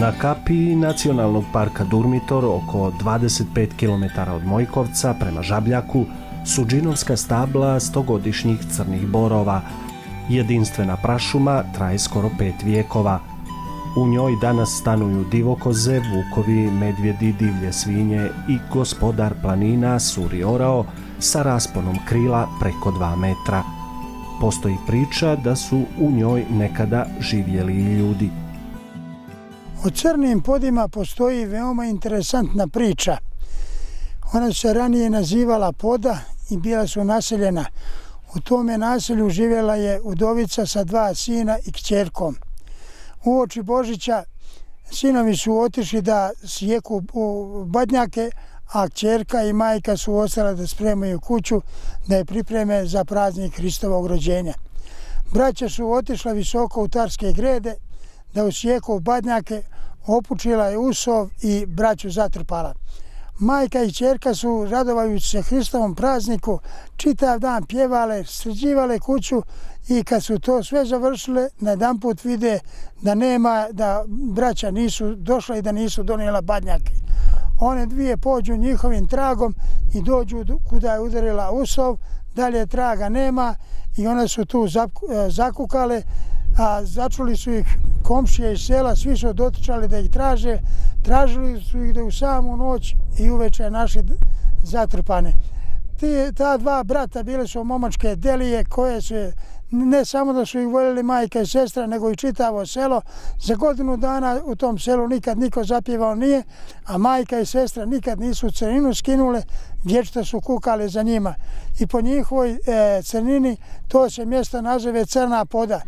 Na kapiji Nacionalnog parka Durmitor, oko 25 km od Mojkovca prema Žabljaku, su džinovska stabla stogodišnjih crnih borova. Jedinstvena prašuma traje skoro 5 vijekova. U njoj danas stanuju divokoze, vukovi, medvjedi, divlje svinje i gospodar planina Suri Orao sa rasponom krila preko 2 metra. Postoji priča da su u njoj nekada živjeli i ljudi. O crnim podima postoji veoma interesantna priča. Ona se ranije nazivala Poda i bila su naseljena. U tome naselju živjela je udovica sa 2 sina i kćerkom. Uoči Božića sinovi su otišli da sjeku badnjake, a kćerka i majka su ostale da spremaju kuću, da je pripreme za praznik Hristovog rođenja. Braća su otišla visoko u Tarske grede da usjeku badnjake, opučila je usov i braću zatrpala. Majka i kćerka su, radovajući se Hristovom prazniku, čitav dan pjevale, sređivale kuću i kad su to sve završile, najedanput vide da braća nisu došla i da nisu donijela badnjake. One dvije pođu njihovim tragom i dođu kuda je udarila usov, dalje traga nema i one su tu zakukale, a začuli su ih komšije iz sela, svi su dotičali da ih traže, tražili su ih da u samu noć i uveče našli zatrpane. Ta 2 brata bile su momačke delije koje se, ne samo da su ih voljeli majka i sestra, nego i čitavo selo. Za godinu dana u tom selu nikad niko zapjevao nije, a majka i sestra nikad nisu crninu skinule, vječito su kukale za njima. I po njihovoj crnini to se mjesto nazove Crna Poda.